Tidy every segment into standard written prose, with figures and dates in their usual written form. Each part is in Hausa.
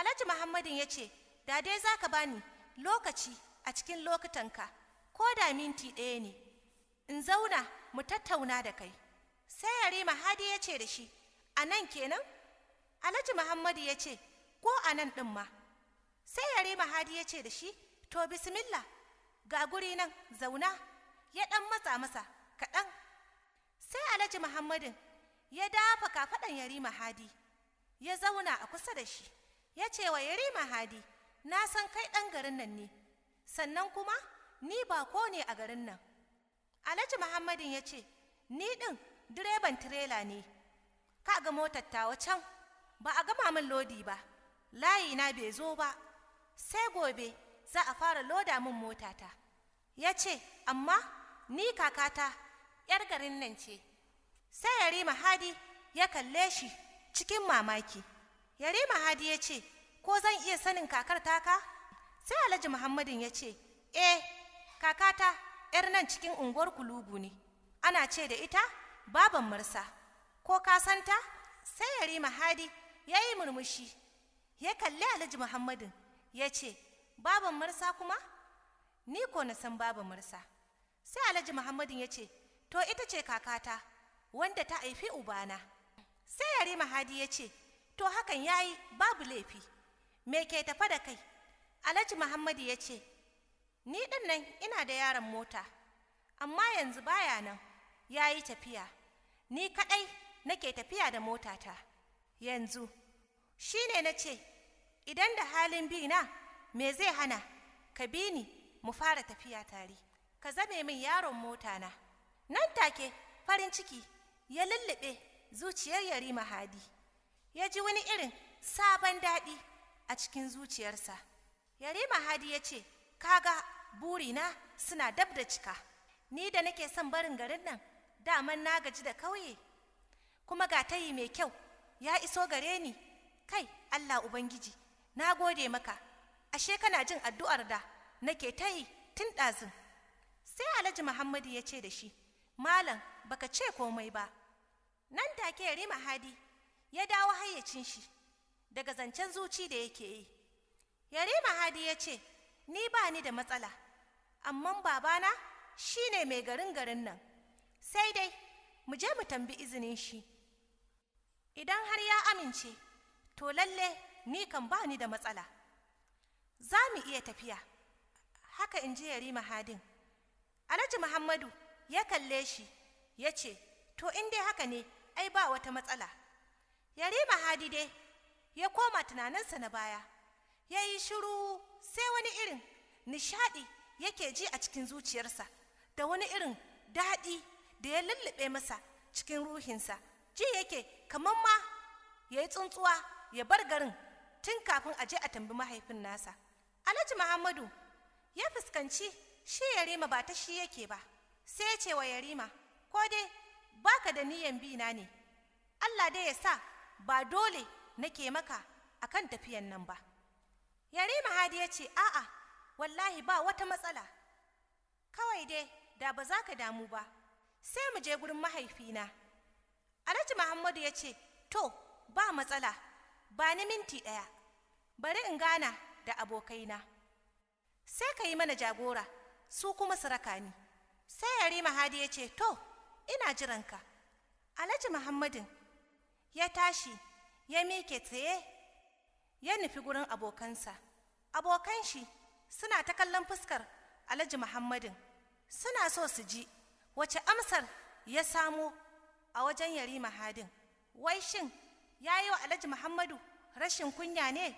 Alhaji Muhammadin ya ce, da dai za ka bani lokaci a cikin lokutanka, ko da minti ɗaya ne, in zauna mu tattauna da kai. Sai Yarima Hadi ya ce da shi, a nan kenan? Alhaji Muhammadu ya ce, ko a nan ɗin ma. Sai Yarima Hadi ya ce da shi, to bismillah, ga guri nan zauna, ya ɗan matsa masa kaɗan. Sai Alhaji Muhammadin ya dafa kafaɗan Yarima Hadi, ya zauna a kusa da shi, ya ce wa Yarima Hadi, na san kai ɗan garin nan ne, sannan kuma ni bako ne a garin nan. Alhaji Muhammadin ya ce, ni ɗin direban tirela ne, ka ga motar tawa can, ba a gama min lodi ba, layi na bai zo ba, sai gobe za a fara loda min motata. Ya ce, amma ni kakata ‘yar garin nan ce. Sai Yarima Hadi ya kalle shi cikin mamaki. Yarima Hadi ya ce, ko zan iya sanin kakar taka? Sai Alhaji Muhammadin ya ce, eh, kakata ‘yar nan cikin unguwar Kulugu ne, ana ce da ita Baban Marsa. Ko ka santa? Sai Yarima Hadi ya yi murmushi, ya kalli Alhaji Muhammadin ya ce, Baban Marsa kuma? Ni ko na san Baban Marsa. Sai Alhaji Muhammadin ya ce, to ita ce kakata wanda ta haifi ubana. Sai Yarima Hadi ya ce, to hakan ya yi babu laifi, me ke tafa da kai? Alhaji Muhammadu ya ce, ni ɗin nan ina da yaron mota, amma yanzu baya nan, ya yi tafiya, ni kaɗai nake tafiya da motata yanzu. Shi ne na ce, idan da halin bi na, me zai hana ka bi ni mu fara tafiya tare, ka zame min yaron mota na. Nan take farin ciki ya lullube zuciyar Yarima Hadi, ya ji wani irin sabon daɗi a cikin zuciyarsa. Yarima Hadi ya ce, kaga burina suna dab da cika, ni da nake son barin garin nan, daman na gaji da kauye, kuma ga tayi mai kyau ya iso gare ni. Kai Allah Ubangiji, na gode maka, ashe kana jin addu'ar da nake tayi tun ɗazun. Sai Alhaji Muhammadu ya ce da shi, malam baka ce komai ba. Nan take Yarima Hadi ya dawo hayyacin shi daga zancen zuci da yake yi. Yarima Hadi ya ce, ni ba ni da matsala, amma babana shi ne mai garin garin nan, sai dai mu je mu tambi izinin shi. Idan har ya amince, to lalle ni kan ba ni da matsala, za mu iya tafiya. Haka in ji Yarima Hadin. Alhaji Muhammadu ya kalle shi ya ce, to in dai haka ne, ai ba wata matsala. Yarima Hadi dai ya koma tunaninsa na baya, ya yi shiru, sai wani irin nishaɗi yake ji a cikin zuciyarsa, da wani irin daɗi da ya lullube masa cikin ruhinsa. Ji yake kamar ma ya yi tsuntsuwa ya bar garin tun kafin a je a tambi mahaifin nasa. Alhaji Muhammadu ya fuskanci shi Yarima ba ta shi yake ba, sai ya ce wa Yarima, ko dai baka da niyan bi na ne? Allah dai ya sa ba dole nake maka akan tafiyan nan ba. Yarima Hadi ya ce, a'a, wallahi ba wata matsala, kawai dai da ba za ka damu ba, sai mu je gurin mahaifina. Alhaji Muhammadu ya ce, to ba matsala, ba ni minti ɗaya, bari in gana da abokaina, sai ka yi mana jagora, su kuma su raka ni. Sai Yarima Hadi ya ce, to ina jiranka. Alhaji Muhammadin ya tashi ya miƙe tsaye ya nufi gurin abokansa. Abokan shi suna ta kallon fuskar Alhaji Muhammadin, suna so su ji wace amsar ya samo a wajen Yarima Hadin. Wai shin ya yi wa Alhaji Muhammadu rashin kunya ne,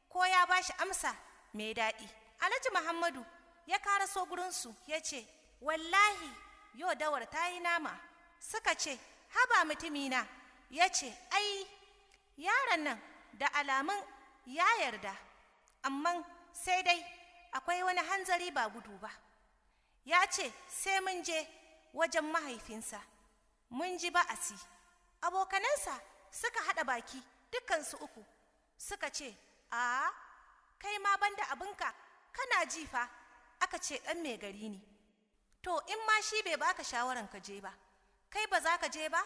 ko ya ba shi amsa mai daɗi? Alhaji Muhammadu ya karaso gurinsu ya ce, wallahi yau dawar ta yi nama. Suka ce, haba mutumina. Ya ce, ai yaron nan da alamun ya yarda, amma sai dai akwai wani hanzari ba gudu ba. Ya ce sai mun je wajen mahaifinsa mun ji ba'asi. Abokanansa suka haɗa baki dukansu uku suka ce, a kai ma banda abinka, kana ji fa aka ce ɗan mai gari ne. To in ma shi bai baka shawaran ka je ba, kai ba za ka je ba?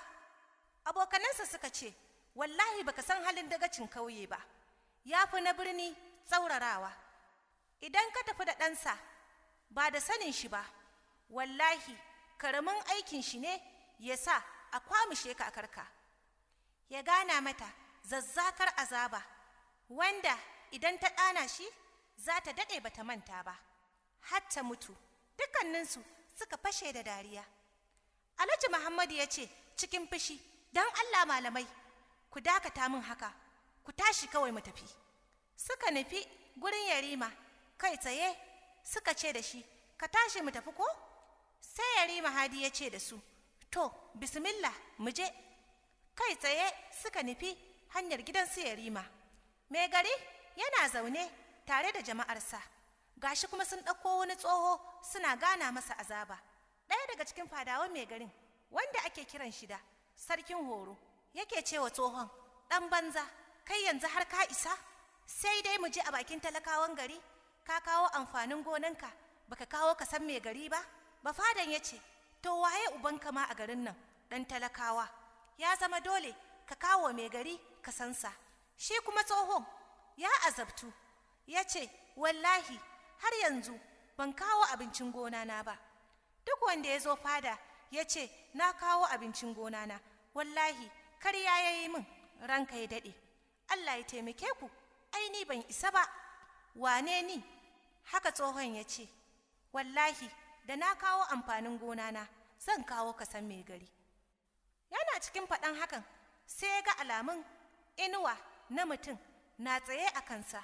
Abokanansa suka ce, wallahi baka san halin dagacin kauye ba, ya fi na birni tsaurarawa. Idan ka tafi da ɗansa ba da sanin shi ba, wallahi karamin aikin shi ne ya sa a kwamishe kakarka. Ya gana mata zazzakar azaba, wanda idan ta ɗana shi za ta daɗe ba ta manta ba, har ta mutu. Dukkaninsu suka fashe da dariya. Alhaji Muhammadu ya ce cikin fushi, don Allah malamai, ku dakata min haka, ku tashi kawai mu tafi. Suka nufi gurin Yarima kai tsaye suka ce da shi, ka tashi mu tafi ko? Sai Yarima Hadi ya ce da su, to, bismillah mu je. Kai tsaye suka nufi hanyar gidan su Yarima. Mai gari yana zaune tare da jama'arsa, gashi kuma sun ɗauko wani tsoho suna gana masa azaba. Ɗaya daga cikin fadawan mai garin, wanda ake kiran shi da sarkin horo, yake cewa tsohon, ɗan banza, kai yanzu har ka isa? Sai dai mu je a bakin talakawan gari, ka kawo amfanin gonanka, baka kawo ka san mai gari ba? Bafadan ya ce, to waye ubanka ma a garin nan, ɗan talakawa? Ya zama dole ka kawo mai gari ka sansa. Shi kuma tsohon ya azabtu, ya ce, wallahi har yanzu ban kawo abincin gonana ba. Duk wanda ya zo fada ya ce, na kawo abincin gonana, wallahi karya ya yi min, ranka ya daɗe. Allah ya taimake ku, ai ni ban isa ba, wane ni? Haka tsohon ya ce, wallahi da na kawo amfanin gonana zan kawo ka san mai gari. Yana cikin faɗan hakan sai ya ga alamun inuwa na mutum na tsaye a kansa.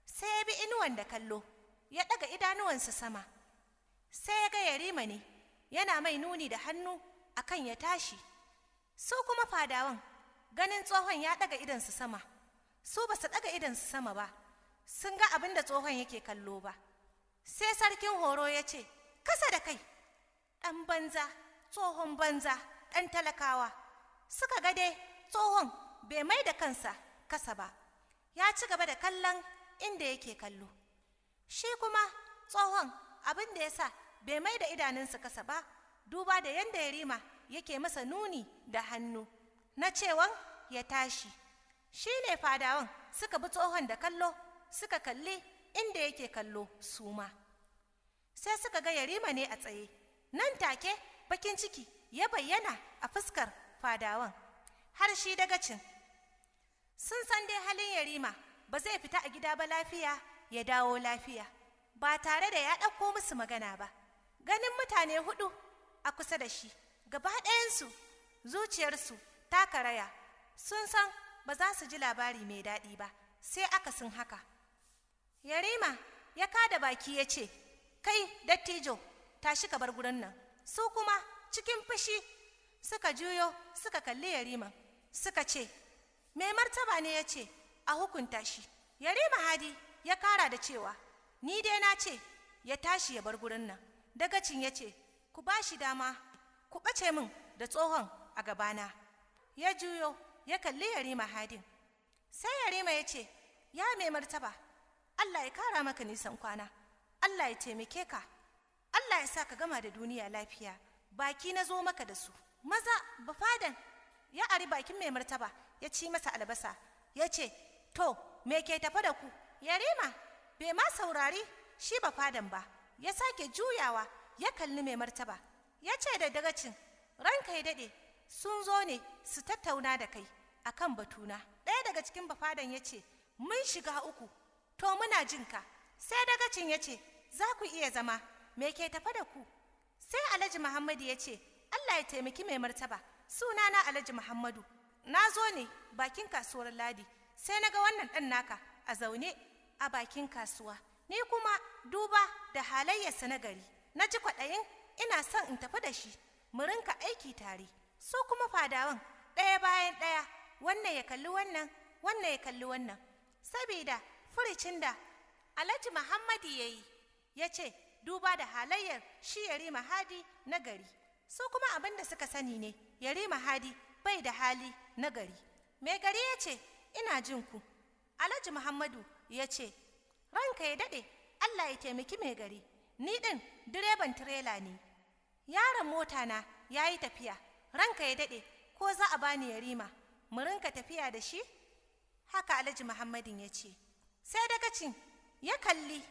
Sai ya bi inuwan da kallo, ya ɗaga idanuwansa sama. Sai ya ga Yarima ne yana mai nuni da hannu akan ya tashi. Su kuma fadawan ganin tsohon ya ɗaga idonsu sama, su ba su ɗaga idonsu sama ba, sun ga abin da tsohon yake kallo ba. Sai sarkin horo ya ce, kasa da kai, ɗan banza, tsohon banza, ɗan talakawa. Suka ga dai tsohon bai mai da kansa kasa ba, ya ci gaba da kallon inda yake kallo. Shi kuma tsohon abin da ya sa bai mai da idanunsa kasa ba, duba da yanda Yarima yake masa nuni da hannu na cewan ya tashi. Shi ne fadawan suka bi tsohon da kallo, suka kalli inda yake kallo su ma. Sai suka ga Yarima ne a tsaye. Nan take bakin ciki ya bayyana a fuskar fadawan, har shi dagacin. Sun san dai halin Yarima ba zai fita a gida ba lafiya ya dawo lafiya, ba tare da ya ɗauko musu magana ba. Ganin mutane 4 a kusa da shi, gaba ɗayansu zuciyarsu ta karaya, sun san ba za su ji labari mai daɗi ba, sai akasin haka. Yarima ya kada baki ya ce, kai dattijo, tashi ka bar gurin nan. Su kuma cikin fushi suka juyo suka kalli Yarima, suka ce, mai martaba ne ya ce a hukunta shi. Yarima Hadi ya kara da cewa, ni dai na ce ya tashi ya bar gurin nan. Dagacin ya ce, ku ba shi dama, ku ɓace min da tsohon a gabana. Ya juyo ya kalli Yarima Hadin. Sai Yarima ya ce, ya mai martaba, Allah ya kara maka nisan kwana, Allah ya taimake ka, Allah ya sa ka gama da duniya lafiya. Baki na zo maka da su. Maza bafadan ya ari bakin mai martaba ya ci masa albasa, ya ce, to me ke tafa da ku? Yarima bai ma saurari shi bafadan ba, ya sake juyawa ya kalli mai martaba, ya ce da dagacin, ranka ya daɗe, sun zo ne su tattauna da kai akan batuna. Ɗaya daga cikin bafadan ya ce, mun shiga uku, to muna jinka. Sai dagacin ya ce, za ku iya zama, me ke tafa da ku? Sai Alhaji Muhammadu ya ce, Allah ya taimaki mai martaba, sunana Alhaji Muhammadu, na zo ne bakin kasuwar Ladi, sai na ga wannan ɗan naka a zaune a bakin kasuwa. Ni kuma duba da halayyarsa na gari, na ji kwaɗayin ina son in tafi da shi, mu rinka aiki tare. Su kuma fadawan ɗaya bayan ɗaya, wannan ya kalli wannan, wannan ya kalli wannan. Sabida furicin da Alhaji Muhammadu ya yi, ya ce duba da halayyar shi Yarima Hadi na gari. Su kuma abin da suka sani ne, Yarima Hadi bai da hali na gari. Mai gari ya ce, ina jin ku. Alhaji Muhammadu ya ce, ranka ya daɗe, Allah ya taimaki mai gari. Ni ɗin direban tirela ne. Yaron mota na ya yi tafiya, ranka ya daɗe, ko za a bani Yarima, mu rinka tafiya da shi? Haka Alhaji Muhammadin ya ce. Sai dagacin ya kalli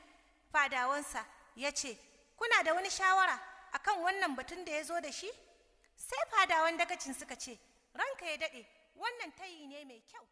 fadawansa ya ce, kuna da wani shawara akan wannan batun da ya zo da shi? Sai fadawan dagacin suka ce, ranka ya daɗe, wannan tayi ne mai kyau.